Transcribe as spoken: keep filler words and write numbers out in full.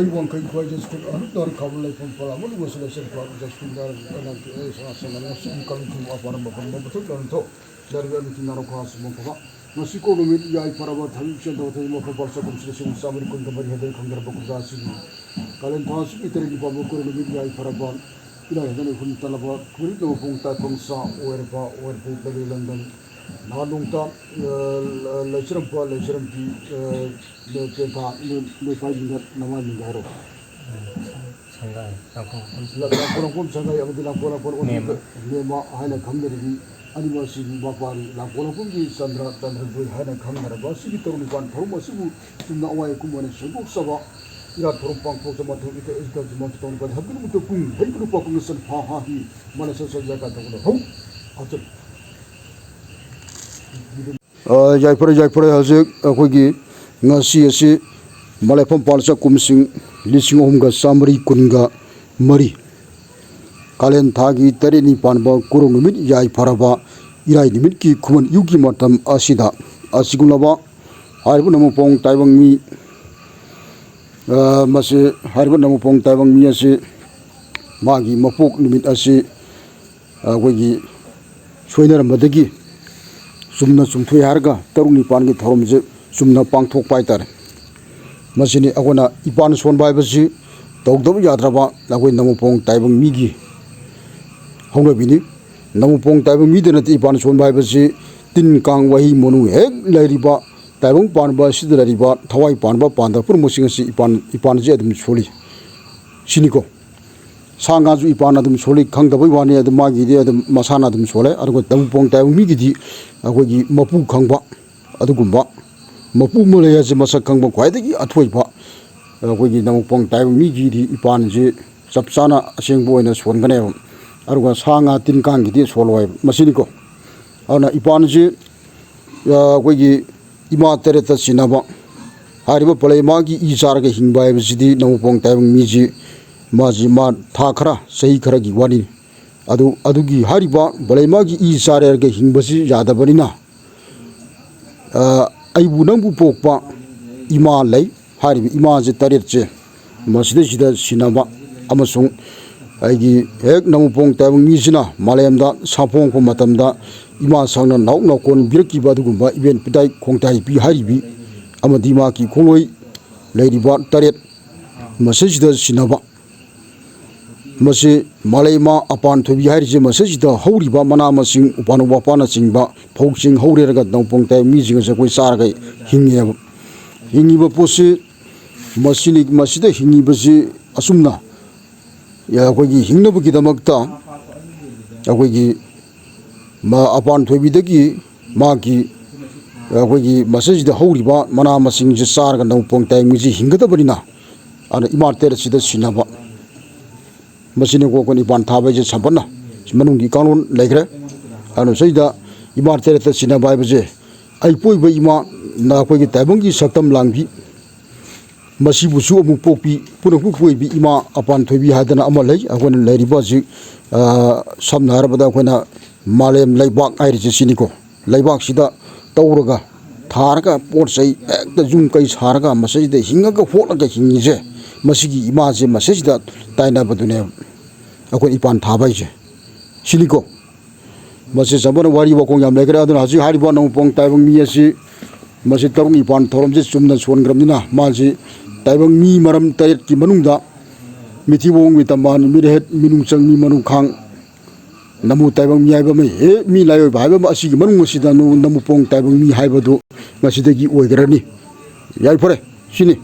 ꯋꯥꯡꯈꯩ ꯈ꯭ꯋꯥꯏꯖꯩ ꯁ꯭ꯀꯨꯜ ꯑꯅꯨꯛ ꯅꯥꯔꯛ ꯈꯥꯕ ꯂꯩꯐꯝ ꯐꯂꯥ ꯑꯃꯗꯨ ꯋꯥꯁꯤꯜꯂꯛꯁꯦ ꯈ꯭ꯋꯥꯏ ꯖꯩ ꯁ꯭ꯀꯨꯜ ꯅꯥꯔꯛ ꯑꯅꯥꯛꯀꯤ ꯑꯩ ꯁꯅꯥ ꯁꯅꯥ ꯉꯁꯤꯒꯤ ꯀꯥꯡ ꯊꯤꯡꯕ ꯑꯄꯥꯔꯝꯕ ꯐꯝꯕ ꯃꯊꯛ ꯂꯥꯟꯊꯣꯛ ꯂꯥꯏꯔꯤꯛ ꯑꯅꯤꯇꯤ ꯅꯥꯔꯛ ꯈꯥ ꯁꯨꯃꯥꯡ ꯐꯕ ꯉꯁꯤ ꯀꯣ ꯅꯨꯃꯤꯠ ꯌꯥꯏꯐꯔꯕ ꯊꯕꯤ ꯆꯦꯟꯗꯕ ꯊꯕꯤ ꯃꯐꯝ ꯄꯥꯜ ꯆꯥꯛꯈꯨꯝꯁꯤꯗ ꯁꯤꯡ ꯆꯥꯝꯃꯔꯤ ꯀꯨꯟꯒ ꯃꯔꯤ ꯍꯦꯟꯗꯣꯛ ꯈꯪꯗꯔꯕ ꯀꯨꯝꯖꯥ ꯑꯁꯤꯒꯤ ꯀꯥꯂꯦꯟ ꯊꯥ ꯑꯁꯤꯒꯤ ꯇꯔꯦꯠ ꯅꯤꯄꯥꯟꯕ ꯀꯣ ꯅꯨꯃꯤꯠ ꯌꯥꯏꯐꯔꯕ ꯏꯔꯥꯏ ꯍꯦꯟꯗꯣꯛ ꯍꯨꯝ ꯇꯜꯂꯕ ꯐꯨꯔꯤꯠ ꯑꯃ ꯄꯨꯡ ꯇꯥꯏ ꯄꯨꯡ ꯆꯥ ꯑꯣꯏꯔꯕ ꯑꯣꯏꯔꯕ ꯂꯩ ꯂꯝꯗꯝ ꯅꯍꯥꯟ ꯅꯣꯡꯇ ꯂꯩꯆꯔꯝꯄ ꯂꯩꯆꯔꯝꯄꯤ ꯇꯦꯟꯊꯥ ꯅꯣꯏ ꯄꯥꯏꯁꯤꯡꯗ ꯅꯃꯥꯏ ꯃꯤꯡꯗ ꯍꯥꯏꯔꯛꯑꯣ꯫ ꯁꯪꯒꯥꯏ, ꯂꯥꯡꯐꯝ ꯈꯨꯕꯝ ꯂꯥꯡꯒꯣꯜ ꯂꯥꯡꯐꯝ ꯁꯪꯒꯥꯏ ꯑꯃꯗꯤ ꯂꯥꯡꯒꯣꯜ ꯂꯥꯡꯐꯝ ꯅꯦꯝꯃ꯫ ꯅꯦꯝꯃ ꯍꯥꯏꯅ ꯈꯪꯅꯔꯤꯕꯤ ꯑꯅꯤꯃꯛ ꯑꯁꯤꯕꯨ ꯃꯄꯥꯅꯤ꯫ ꯂꯥꯡꯒꯣꯜ ꯂꯥꯡꯐꯝꯒꯤ ꯆꯟꯗ꯭ꯔ ꯆꯟꯗ꯭ꯔ ꯖꯣꯏ ꯍꯥꯏꯅ ꯈꯪꯅꯔꯕ ꯑꯁꯤꯒꯤ ꯇꯔꯨꯛ ꯅꯤꯄꯥꯟ ꯊꯧꯔꯝ ꯑꯁꯤꯕꯨ ꯆꯨꯝꯅ ꯑꯋꯥꯏ ꯑꯀꯨꯝ ꯑꯣꯏꯅ ꯁꯦꯡꯗꯣꯛꯆꯕ ꯏꯔꯥꯠ ꯊꯧꯔꯝ ꯄꯥꯡꯊꯣꯛꯆ ꯃꯊꯧ ꯏꯇ ꯏꯁꯤꯇ ꯖꯤꯃꯥꯟ ꯇꯧꯔꯤꯕ ꯍꯥꯏꯕꯗꯤ ꯅꯨꯃꯤꯠꯇ ꯄꯨꯡ ꯃꯔꯤ ꯅꯨꯄꯥ ꯄꯨꯡ ꯁꯟ ꯐꯥ ꯍꯥ ꯍꯤ ꯃꯥꯅ ꯁꯠ ꯁꯠ ꯌꯥꯀꯥ ꯇꯧꯕꯗ ꯍꯧ ꯍꯥꯆꯜ꯫ ꯑ, ꯌꯥꯏꯐꯔꯦ, ꯌꯥꯏꯐꯔꯦ꯫ ꯍꯧꯖꯤꯛ ꯑꯩꯈꯣꯏꯒꯤ ꯉꯁꯤ ꯑꯁꯤ ꯃꯂꯦꯐꯝ ꯄꯥꯜ ꯆꯥꯛꯀꯨꯝꯁꯤꯡ ꯂꯤꯁꯤꯡ ꯑꯍꯨꯝꯒ ꯆꯥꯝꯃꯔꯤ ꯀꯨꯟꯒ ꯃꯔꯤ, ꯀꯥꯂꯦꯟ ꯊꯥꯒꯤ ꯇꯔꯦꯠꯅꯤ ꯄꯥꯟꯕ ꯀꯨꯔꯣꯡ ꯅꯨꯃꯤꯠ ꯌꯥꯏꯐꯔꯕ ꯏꯔꯥꯏ ꯅꯨꯃꯤꯠꯀꯤ ꯈꯨꯃꯟ ꯏꯌꯨꯒꯤ ꯃꯇꯝ ꯑꯁꯤꯗ ꯑꯁꯤꯒꯨꯝꯂꯕ ꯍꯥꯏꯔꯤꯕ ꯅꯃꯣꯄꯣꯡ ꯇꯥꯏꯕꯪ ꯃꯤ, ꯑ, ꯃꯁꯤ ꯍꯥꯏꯔꯤꯕ ꯅꯃꯣꯄꯣꯡ ꯇꯥꯏꯕꯪ ꯃꯤ ꯑꯁꯤ ꯃꯥꯒꯤ ꯃꯄꯣꯛ ꯅꯨꯃꯤꯠ ꯑꯁꯤ ꯑꯩꯈꯣꯏꯒꯤ ꯁꯣꯏꯅꯔꯝꯕꯗꯒꯤ ꯆꯨꯝꯅ ꯆꯨꯝꯊꯣꯛꯑꯦ ꯍꯥꯏꯔꯒ ꯇꯔꯨꯛ ꯅꯤꯄꯥꯟꯒꯤ ꯊꯧꯔꯝꯁꯦ ꯆꯨꯝꯅ ꯄꯥꯡꯊꯣꯛꯄ ꯍꯥꯏꯇꯥꯔꯦ꯫ ꯃꯁꯤꯅꯤ ꯑꯩꯈꯣꯏꯅ ꯏꯄꯥꯟ ꯁꯣꯟꯕ ꯍꯥꯏꯕꯁꯤ ꯇꯧꯗꯕ ꯌꯥꯗ꯭ꯔꯕ ꯑꯩꯈꯣꯏ ꯅꯃꯣꯄꯣꯡ ꯇꯥꯏꯕꯪ ꯃꯤꯒꯤ ꯍꯧꯅꯕꯤꯅꯤ꯫ ꯅꯃꯣꯄꯣꯡ ꯇꯥꯏꯕꯪ ꯃꯤꯗ ꯅꯠꯇꯦ ꯏꯄꯥꯟ ꯁꯣꯟꯕ ꯍꯥꯏꯕꯁꯤ ꯇꯤꯟ ꯀꯥꯡ ꯋꯥꯍꯩ ꯃꯣꯅꯨ ꯍꯦꯛ ꯂꯩꯔꯤꯕ ꯇꯥꯏꯕꯪ ꯄꯥꯟꯕ ꯑꯁꯤꯗ ꯂꯩꯔꯤꯕ ꯊꯋꯥꯏ ꯄꯥꯟꯕ ꯄꯥꯟꯗꯕ ꯄꯨꯝꯅꯃꯛꯁꯤꯡ ꯑꯁꯤ ꯏꯄꯥꯟ, ꯏꯄꯥꯟꯁꯦ ꯑꯗꯨꯝ ꯁꯣꯜꯂꯤ꯫ ꯁꯤꯅꯤꯀꯣ꯫ ꯁꯥ ꯉꯥꯁꯨ ꯏꯄꯥꯟ ꯑꯗꯨꯝ ꯁꯣꯜꯂꯤ, ꯈꯪꯗꯕꯩ ꯋꯥꯅꯤ꯫ ꯑꯗꯨ ꯃꯥꯒꯤꯗꯤ ꯑꯗꯨꯝ ꯃꯁꯥꯅ ꯑꯗꯨꯝ ꯁꯣꯜꯂꯦ꯫ ꯑꯗꯨꯒ ꯅꯃꯣꯄꯣꯡ ꯇꯥꯏꯕꯪ ꯃꯤꯒꯤꯗꯤ ꯑꯩꯈꯣꯏꯒꯤ ꯃꯄꯨ ꯈꯪꯕ, ꯑꯗꯨꯒꯨꯝꯕ ꯃꯄꯨ ꯑꯃ ꯂꯩ ꯍꯥꯏꯁꯦ ꯃꯁꯛ ꯈꯪꯕ ꯈ꯭ꯋꯥꯏꯗꯒꯤ ꯑꯊꯣꯏꯕ ꯑꯩꯈꯣꯏꯒꯤ ꯅꯃꯣꯄꯣꯡ ꯇꯥꯏꯕꯪ ꯃꯤꯒꯤꯗꯤ ꯏꯄꯥꯟꯁꯦ ꯆꯞ ꯆꯥꯅ ꯑꯁꯦꯡꯕ ꯑꯣꯏꯅ ꯁꯣꯟꯒꯅꯦꯕ꯫ ꯑꯗꯨꯒ ꯁꯥ ꯉꯥ ꯇꯤꯟ ꯀꯥꯡꯒꯤꯗꯤ ꯁꯣꯜꯂꯣꯏꯕ꯫ ꯃꯁꯤꯅꯤꯀꯣ꯫ ꯑꯗꯨꯅ ꯏꯄꯥꯟꯁꯤ, ꯑ, ꯑꯩꯈꯣꯏꯒꯤ ꯏꯃꯥ ꯇꯔꯦꯠꯇ ꯆꯤꯟꯅꯕ ꯍꯥꯏꯔꯤꯕ ꯄꯂꯩ ꯃꯥꯒꯤ ꯏ ꯆꯥꯔꯒ ꯍꯤꯡꯕ ꯍꯥꯏꯕꯁꯤꯗꯤ ꯅꯃꯣꯄꯣꯡ ꯇꯥꯏꯕꯪ ꯃꯤꯁꯤ ꯃꯥꯁꯤ ꯃꯥ ꯊꯥ ꯈꯔ, ꯆꯍꯤ ꯈꯔꯒꯤ ꯋꯥꯔꯤꯅꯤ꯫ ꯑꯗꯨ, ꯑꯗꯨꯒꯤ ꯍꯥꯏꯔꯤꯕ ꯄꯂꯩ ꯃꯥꯒꯤ ꯏ ꯆꯥꯔꯒ ꯍꯤꯡꯕꯁꯤ ꯌꯥꯗꯕꯅꯤꯅ, ꯑ, ꯑꯩꯕꯨ ꯅꯪꯕꯨ ꯄꯣꯛꯄ ꯏꯃꯥ ꯂꯩ꯫ ꯍꯥꯏꯔꯤꯕ ꯏꯃꯥꯁꯦ ꯇꯔꯦꯠꯁꯦ ꯃꯁꯤꯗꯩꯁꯤꯗ ꯁꯤꯟꯅꯕ ꯑꯃꯁꯨꯡ ꯑꯩꯒꯤ ꯍꯦꯛ ꯅꯃꯨꯄꯣꯡ ꯇꯥꯏꯕꯪ ꯃꯤꯁꯤꯅ ꯃꯥꯂꯦꯝꯗ ꯁꯥꯐꯣꯡꯂꯛꯄ ꯃꯇꯝꯗ ꯏꯃꯥ ꯁꯛꯅ ꯅꯥꯎꯛ ꯅꯥꯎꯀꯣꯟ ꯄꯤꯔꯛꯈꯤꯕ ꯑꯗꯨꯒꯨꯝꯕ ꯏꯕꯦꯟ ꯏꯄꯤꯇꯥꯏ ꯈꯣꯡꯇꯥꯏ ꯏꯄꯤ ꯍꯥꯏꯔꯤꯕꯤ ꯑꯃꯗꯤ ꯃꯍꯥꯛꯀꯤ ꯈꯣꯡꯂꯣꯏ ꯂꯩꯔꯤꯕ ꯇꯔꯦꯠ ꯃꯁꯤꯁꯤꯗ ꯁꯤꯟꯅꯕ꯫ ꯃꯁꯤ ꯃꯥꯂꯩꯃ ꯑꯄꯥꯟ ꯊꯣꯏꯕꯤ ꯍꯥꯏꯔꯤꯁꯦ ꯃꯁꯤꯁꯤꯗ ꯍꯧꯔꯤꯕ ꯃꯅꯥ ꯃꯁꯤꯡ, ꯎꯄꯥꯟ ꯋꯥꯄꯥꯟꯅꯆꯤꯡꯕ, ꯐꯧꯁꯤꯡ ꯍꯧꯔꯦꯔꯒ ꯅꯃꯨꯄꯣꯡ ꯇꯥꯏꯕꯪ ꯃꯤꯁꯤꯡ ꯑꯁꯦ ꯑꯩꯈꯣꯏ ꯆꯥꯔꯒ ꯍꯤꯡꯉꯦꯕ꯫ ꯍꯤꯡꯉꯤꯕ ꯄꯣꯠꯁꯤ ꯃꯁꯤꯅꯤ꯫ ꯃꯁꯤꯗ ꯍꯤꯡꯉꯤꯕꯁꯤ ꯑꯁꯨꯝꯅ ꯑꯩꯈꯣꯏꯒꯤ ꯍꯤꯡꯅꯕꯒꯤꯗꯃꯛꯇ ꯑꯩꯈꯣꯏꯒꯤ ꯃ-, ꯑꯄꯥꯟ ꯊꯣꯏꯕꯤꯗꯒꯤ ꯃꯥꯒꯤ ꯑꯩꯈꯣꯏꯒꯤ ꯃꯁꯤꯁꯤꯗ ꯍꯧꯔꯤꯕ ꯃꯅꯥ ꯃꯁꯤꯡꯁꯦ ꯆꯥꯔꯒ ꯅꯃꯨꯄꯣꯡ ꯇꯥꯏꯕꯪ ꯃꯤꯁꯤ ꯍꯤꯡꯒꯗꯕꯅꯤꯅ, ꯑꯗꯨꯅ ꯏꯃꯥ ꯇꯔꯦꯠꯁꯤꯗ ꯁꯤꯟꯅꯕ꯫ ꯃꯁꯤꯅꯤꯀꯣ ꯑꯩꯈꯣꯏꯅ ꯏꯄꯥꯟ ꯊꯥꯕ ꯍꯥꯏꯁꯦ ꯁꯝꯄꯠꯅ ꯁꯤ ꯃꯅꯨꯡꯒꯤ ꯀꯥꯡꯂꯣꯟ ꯂꯩꯈ꯭ꯔꯦ꯫ ꯑꯗꯨꯅ ꯁꯤꯗ ꯏꯃꯥ ꯇꯔꯦꯠꯇ ꯁꯤꯟꯅꯕ ꯍꯥꯏꯕꯁꯦ ꯑꯩ ꯄꯣꯛꯏꯕ ꯏꯃꯥ, ꯑꯩꯈꯣꯏꯒꯤ ꯇꯥꯏꯕꯪꯒꯤ ꯁꯛꯇꯝ ꯂꯥꯡꯕꯤ, ꯃꯁꯤꯕꯨꯁꯨ ꯑꯃꯨꯛ ꯄꯣꯛꯄꯤ, ꯄꯨꯝꯅꯃꯛꯄꯨ ꯄꯣꯛꯏꯕꯤ ꯏꯃꯥ ꯑꯄꯥꯟ ꯊꯣꯏꯕꯤ ꯍꯥꯏꯗꯅ ꯑꯃ ꯂꯩ꯫ ꯑꯩꯈꯣꯏꯅ ꯂꯩꯔꯤꯕ ꯍꯧꯖꯤꯛ, ꯑ, ꯁꯝꯅ ꯍꯥꯏꯔꯕꯗ ꯑꯩꯈꯣꯏꯅ ꯃꯥꯂꯦꯝ ꯂꯩꯕꯥꯛ ꯍꯥꯏꯔꯤꯁꯦ ꯁꯤꯅꯤꯀꯣ꯫ ꯂꯩꯕꯥꯛꯁꯤꯗ ꯇꯧꯔꯒ, ꯊꯥꯔꯒ, ꯄꯣꯠ ꯆꯩ ꯍꯦꯛꯇ ꯌꯨꯝ ꯀꯩ ꯁꯥꯔꯒ ꯃꯁꯤꯗ ꯍꯤꯡꯉꯒ ꯍꯣꯠꯂꯒ ꯍꯤꯡꯉꯤꯁꯦ, ꯃꯁꯤꯒꯤ ꯏꯃꯥꯁꯦ ꯃꯁꯤꯁꯤꯗ ꯇꯥꯏꯅꯕꯗꯨꯅꯦꯕ ꯑꯩꯈꯣꯏꯅ ꯏꯄꯥꯟ ꯊꯥꯕ ꯍꯥꯏꯁꯦ꯫ ꯁꯤꯅꯤꯀꯣ꯫ ꯃꯁꯤ ꯆꯝꯐꯨꯠꯅ ꯋꯥꯔꯤ ꯋꯥꯈꯣꯡ ꯌꯥꯝ ꯂꯩꯈ꯭ꯔꯦ꯫ ꯑꯗꯨꯅ ꯍꯧꯖꯤꯛ ꯍꯥꯏꯔꯤꯕ ꯅꯣꯡꯄꯣꯡ ꯇꯥꯏꯕꯪ ꯃꯤ ꯑꯁꯤ ꯃꯁꯤ ꯇꯔꯨꯛ ꯅꯤꯄꯥꯟ ꯊꯧꯔꯝꯁꯦ ꯆꯨꯝꯅ ꯁꯣꯟꯈ꯭ꯔꯕꯅꯤꯅ ꯃꯥꯁꯤ ꯇꯥꯏꯕꯪ ꯃꯤ ꯃꯔꯝ ꯇꯔꯦꯠꯀꯤ ꯃꯅꯨꯡꯗ ꯃꯤꯊꯤꯕꯣꯡ, ꯃꯤꯇꯝꯕꯥꯟ, ꯃꯤꯔꯦꯠ, ꯃꯤꯅꯨꯡꯆꯪ, ꯃꯤ ꯃꯅꯨꯡꯈꯥꯡ, ꯅꯃꯨ ꯇꯥꯏꯕꯪ ꯃꯤ ꯍꯥꯏꯕ ꯑꯃ, ꯍꯦ ꯃꯤ ꯂꯥꯏꯑꯣꯏꯕ ꯍꯥꯏꯕ ꯑꯃ, ꯑꯁꯤꯒꯤ ꯃꯅꯨꯡ ꯑꯁꯤꯗ ꯅꯃꯨ ꯅꯃꯨꯄꯣꯡ ꯇꯥꯏꯕꯪ ꯃꯤ ꯍꯥꯏꯕꯗꯨ ꯉꯁꯤꯗꯒꯤ ꯑꯣꯏꯈ꯭ꯔꯅꯤ꯫ ꯌꯥꯏꯐꯔꯦ꯫ ꯁꯤꯅꯤ꯫